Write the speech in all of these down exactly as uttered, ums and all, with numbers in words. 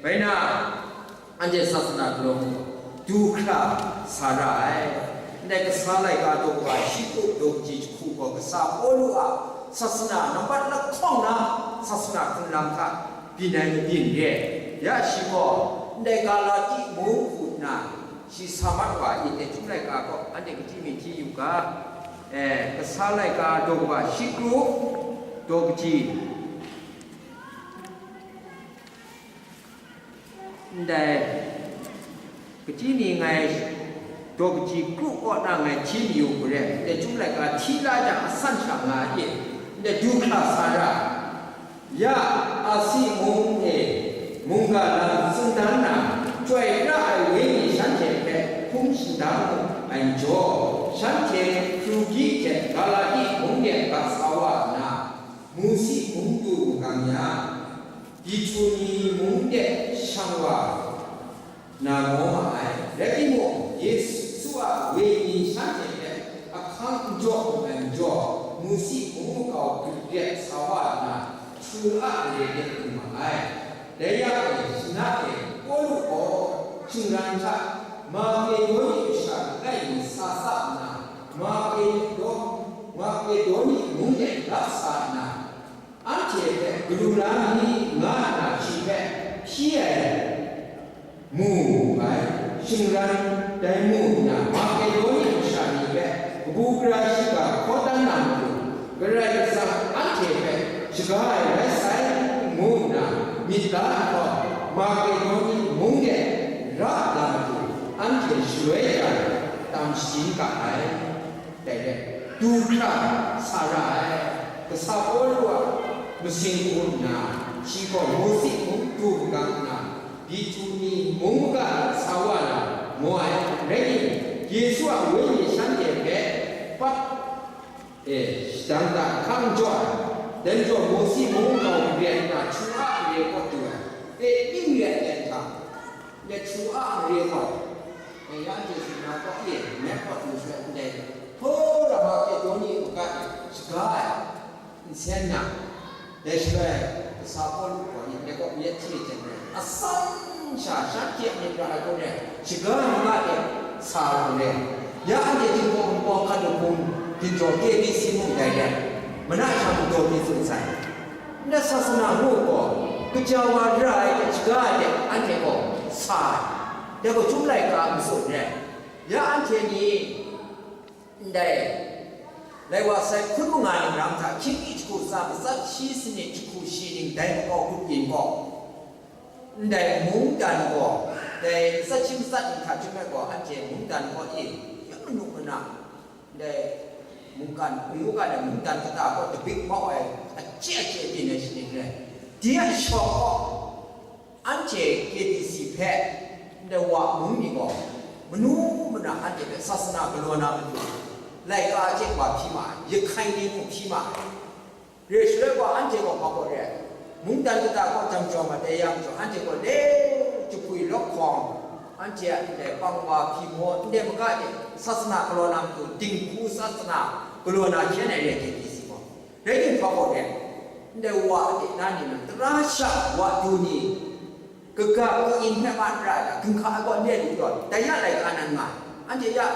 Bai na, anhte sasana galaw mung du hkra sa ra ai. Ndai kasa laika daw kaba shi kru daw kaji jahku gaw kasa Pawlu a sasana nambat lahkawng na sasana hkrun lam hta byin ai mabyin re. Ya shi gaw ndai Galati mung hku nna shi sa mat wa i, dai chyum laika gaw anhte kaji mi hti yu ga, eh, kasa laika daw kaba shi kru daw kaji. Ndai, kaji ni ngai daw kaji kru kaw na ngai hti mayu garet, ndai chyum laika hti la jang asan sha nga ai, ndai du hkra sa ra. Ya, Asi mung e mungga lam tsun dan na, chyoi ra ai wenyi shanhte hpe hpung shingdang mu ai majaw, shanhte Hprugi hte Galati mung de gat sa wa nna, Musi mung du magang ya, Bituni mung de shang wa na maw ma ai. Rai timung, Yesu a wenyi shanhte hpe ahkang n jaw lu ai majaw, Musi mung makau grit sa wa nna, htu a mare de lu ma ai. Dai yang e, shana e, Pawlu gaw shingran hta Makedoni masha langai mi sa tsap nna, Makedo-, Makedoni mung de rap sa nna, anhte hpe galu la mi nga nna shi hpe hpyi ai mu ai. Shingran dai mu nna, Makedoni masha ni hpe kabu gara shiga hkaw dan na matu, Karai Kasang anhte hpe shaga ai rai sai, ngu nna myit da nhtawm, Makedoni mung de ra la matu, anhte shaloi jang tam shayin ga ai. Dai rai, du hkra sa ra ai. Kasa Pawlu a masing hku nna, shi gaw Musi mung du magang nna, Bituni mung ga sa wa na mu ai. Rai timung, Yesu a wenyi shanhte hpe pat, e, shadang da hkang jaw ai. Dai majaw, Musi mung makau garen nna, htu a mare kaw du ai. E, ning re ai hta, ya htu a mare kaw, e, ya Yesu na kaw, e, met kaw du shaloi ndai, hpora Makedoni mung ga e shaga ai. Nsen na, dai shaloi, kasa Pawlu gaw myit, Yakob myit hte jen ai, atsam sha shanhte a myit ra ai hku rai, shaga ai ma de sa ai hku rai, ya anhte Jinghpaw Wunpawng hkan daw hpung, Ginjaw K B C mung dai rai, mana sha mung daw mi tsun sai. Ndai sasana ngu gaw, kaja wa ra ai hte shaga ai hte anhte gaw sa ai, dai gaw chyum laika a matsun rai. Ya anhte ni, ndai, lai wa sai hkun manga ning ram hta, hkying jahku tsa matsat shi sanit jahku shi ning dai makau grup yin gaw, ndai mungdan gaw, dai matsat shi matsat ning hta chyum ai gaw, anhte mungdan gaw e, ya manu mana, ndai mungkan, mungkan ai mungdan kata gaw dabik mau ai, ace ace byin ai shi ning rai. Dai a shawng gaw, anhte K B C hpe ndai wa mung ni gaw, manu mana anhte hpe sasana galaw na matu, laika a hte wa hpyi ma ai, Yehkai ni mung hpyi ma ai. Re shaloi gaw, anhte gaw hpa gaw re ai, mungdan kata gaw jam jawm ai dai yang gaw, anhte gaw le jahpwi lawk hkawng, anhte a ndai pang wa hpyi maw, ndai maga de sasana galaw na matu, dinghku sasana galaw na hkyen ai re ai K B C gaw. Rai timung, hpa gaw re, ndai wa a de na ni mung, tara sha wa du ni, kaga ka-in hpe ma n ra ai hta, ginhka ai gaw n re lu tawn, dai ya laika nan nga, anhte ya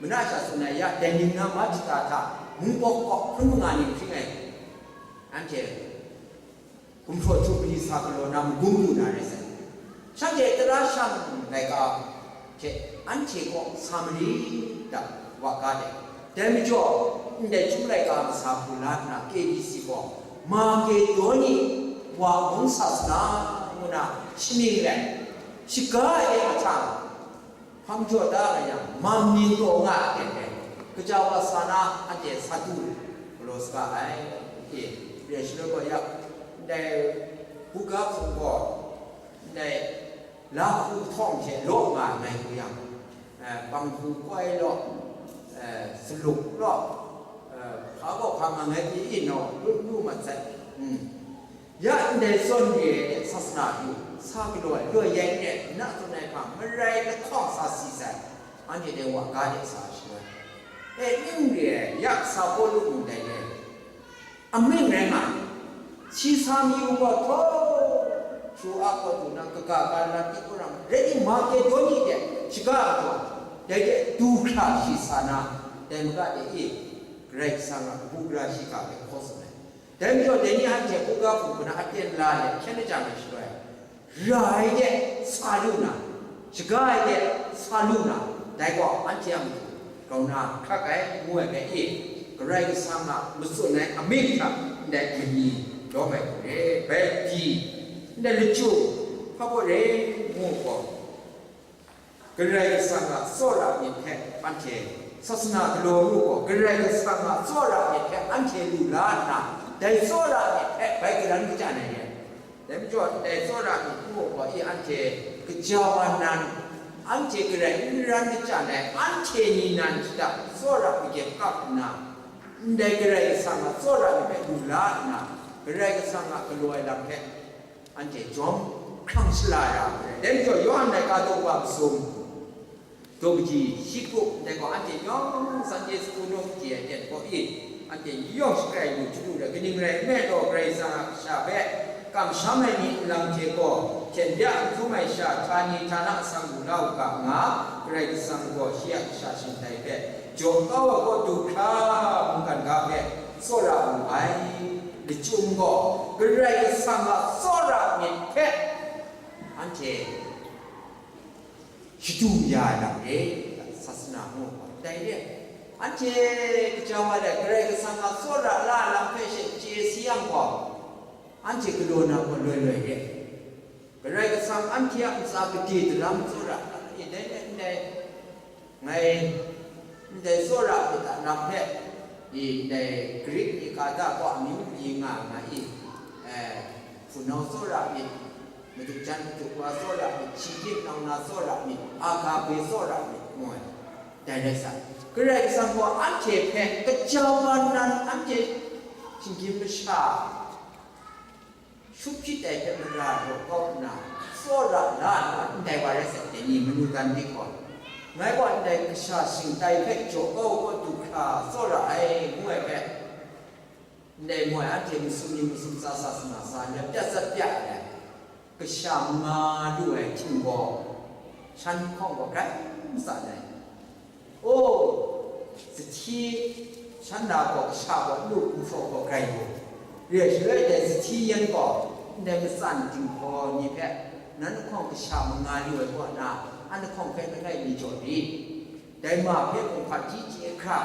mana sha tsun ai ya, dai ning na ma jahta hta, mung bawk bawk hkun manga ning hpring ai, anhte gumhpraw jubili sa galaw na magum lu na rai sai. Shanhte tara shang laika hte anhte kaw sa mari da, wa ga de. Dai majaw, ndai chyum laika masa hku la nna, K B C gaw Makedoni wa mung sa sa na, ngu na shaning rai, shaga ai mahtang, hpang jaw da nga yang, mam ning taw nga ai aten dai, kaja wa sa na anhte sa du galaw saga ai. E, re shaloi gaw ya, ndai buga hpung gaw, ndai lahku htawng hte law nga ai ngai hku yang, eh, panghku koi law, eh, saluk law, eh, hpa gaw hpa nga ngai pyi naw, lut lu mat sai. Hmm. Ya ndai zawn re ai hte sasana yu, sa galaw ai, loi yai n rai, na tsun ai hpa marai lahkawng sa si sai, anhte dai wa ga de sa shaloi. E, ning re ai, ya sa Pawlu mung dai re ai. Amying rai nga ai, shi sa mayu gaw htaw, Troa kaw du na kaga ka na ti kau ram, rai timung, Makedoni de shaga ai gaw, dai de du hkra shi sa na, dai maga de e, Karai Kasang a kabu gara shiga hpe hkaw tsun ai. Dai majaw, dai ni anhte hkungga hpung hku na aten la let hkyen lajang ai shaloi, ra ai de sa lu na, shaga ai de sa lu na, dai gaw anhte a matu grau na hkrak ai, ngu ai hpe e, Karai Kasang a matsun ai amying hta ndai mani lawm ai hku re, bai pyi, ndai lachyum hpa gaw re, ngu gaw, Karai Kasang a tsawra myit hpe anhte sasana galaw lu gaw, Karai Kasang a tsawra myit hpe anhte lu la nna, dai tsawra myit hpe bai karan kachya ai re. Dai majaw, dai tsawra myit ngu gaw, e anhte kaja wa nan, anhte Karai n ran kachya ai, anhte ni nan shada tsawra magyep kap nna, ndai Karai Kasang a tsawra myit hpe lu la nna, Karai Kasang a galaw ai lam hpe anhte jawm hkrang shala ya ai. Dai majaw, Yawhan laika daw wa masum, daw kaji shi kup, dai gaw anhte yawng Sunday school naw kaji ai ten gaw e, anhte yawng shakrai lu chyalu ai, kaning rai nme law, Karai Kasang a kasha hpe kamsham ai ni nlang hte gaw, hten bya n hkrum ai sha, htani htana atsam lu la u ga nga, Karai Kasang gaw shi a kasha shingtai hpe jaw kau ai kaw du hkra mungkan ga hpe tsawra wu ai. Lachyum gaw, Karai Kasang a tsawra myit hpe anhte shadu ya ai lam e, sasana ngu gaw, dai re, anhte kaja wa let, Karai Kasang a tsawra la lam hpe she chye si yang gaw, anhte galaw na gaw loi loi re. Karai Kasang anhte a ntsa gade daram tsawra, e, dai re ndai, ngai ndai tsawra myit a lam hpe, e, ndai Grik ni ga da gaw amyu mali nga nga i, e, hpunau tsawra myit, madu jan madu wa tsawra myit, shi gyit nau na tsawra myit, agape tsawra myit, ngu ai. Dai rai sa, Karai Kasang gaw anhte hpe kaja wa nan, anhte shinggyim masha shut hpyit ai hpe mara jaw kau nna, tsawra la nna ndai wa rai sa, dai ni manu dan myit gaw, ngai gaw ndai kasha shingtai hpe jaw kau kaw du hkra tsawra ai, ngu ai hpe, ndai moi anhte masum ni masum tsa sa sa na sa, lep pyat tsat pya ai, kasha manga lu ai htinggaw, shan hkawng gaw grai matsan ai. O, sahti shan na gaw kasha gaw n lu n hpraw gaw grai lu, re ai shaloi dai sahti yan gaw ndai matsan dinghpaw ni hpe, nan lahkawng kasha manga lu ai kaw na, an lahkawng hpe langai mi jaw rit. Dai ma hpe mung hpaji chye hkra,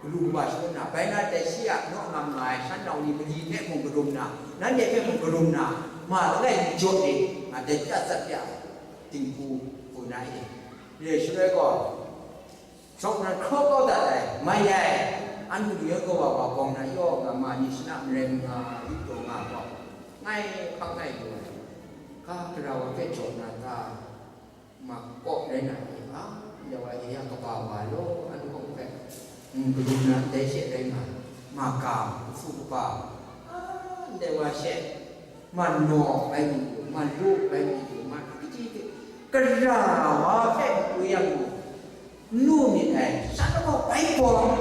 galu kaba shangun na, bai na dai shi a naw ngam nga ai shan nau ni mali hpe mung karum na, nanhte hpe mung karum na, ma langai mi jaw rit, nga dai pya tsat pya, dinghku hku na e. Re ai shaloi gaw, shawng nnan hkraw kau dat ai, mai ai, an madu yan kawa wa bawng na yaw nga ma ni shana marai manga lu taw nga gaw, ngai hpang ngai lu ai, ga gara wa hpe jaw na ta? Ma kaw rai na ni a, ndai wa e yang kaba wa law, anhte hpe, n, kalu na ndai she rai nga, ma ga, kafu kaba, a, ndai wa she, ma naw bai mi lu, ma lu bai mi lu, ma kaji hte, gara wa hpe mayu yang lu, n lu myit ai, shan gaw bai bawng,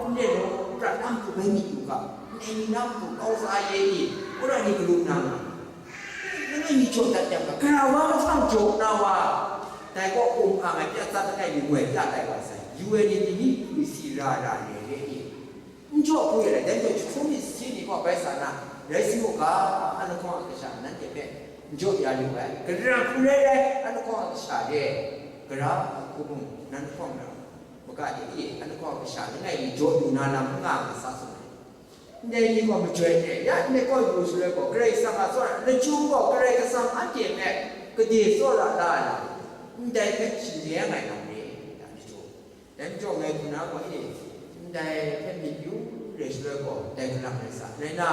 n re law, prat na matu bai mi lu ga, n ai ni na matu kau sa ye i, wora ni kalu na nga. Langai mi jaw dat yang ga, gara wa mahtang jaw na wa, dai gaw um ang ai pya tsat langai mi ngoi pya tai wa sai, yu ai ni ni ni hpwi si ra ra re re i, n jaw hpwi ai, dai gaw jahtum myit sahti ni gaw bai sa na, rai si mu ga, an lahkawng a kasha nanhte hpe n jaw ya lu ai, gara hku rai rai, an lahkawng a kasha de, gara hku bung nan lahkawng na, maga de e, an lahkawng a kasha langai mi jaw lu na lam n nga ai sa tsun ai. Ndai ni gaw majoi hte, ya ndai kaw yu shaloi gaw, Karai Kasang a tsawra, lachyum gaw Karai Kasang anhte hpe gade tsawra la ai lam, ndai hpe shanleng ai lam re, ya ni jaw. Dai majaw ngai hku na gaw e, ndai hpe myit yu re shaloi gaw, dai galang rai sa, rai na,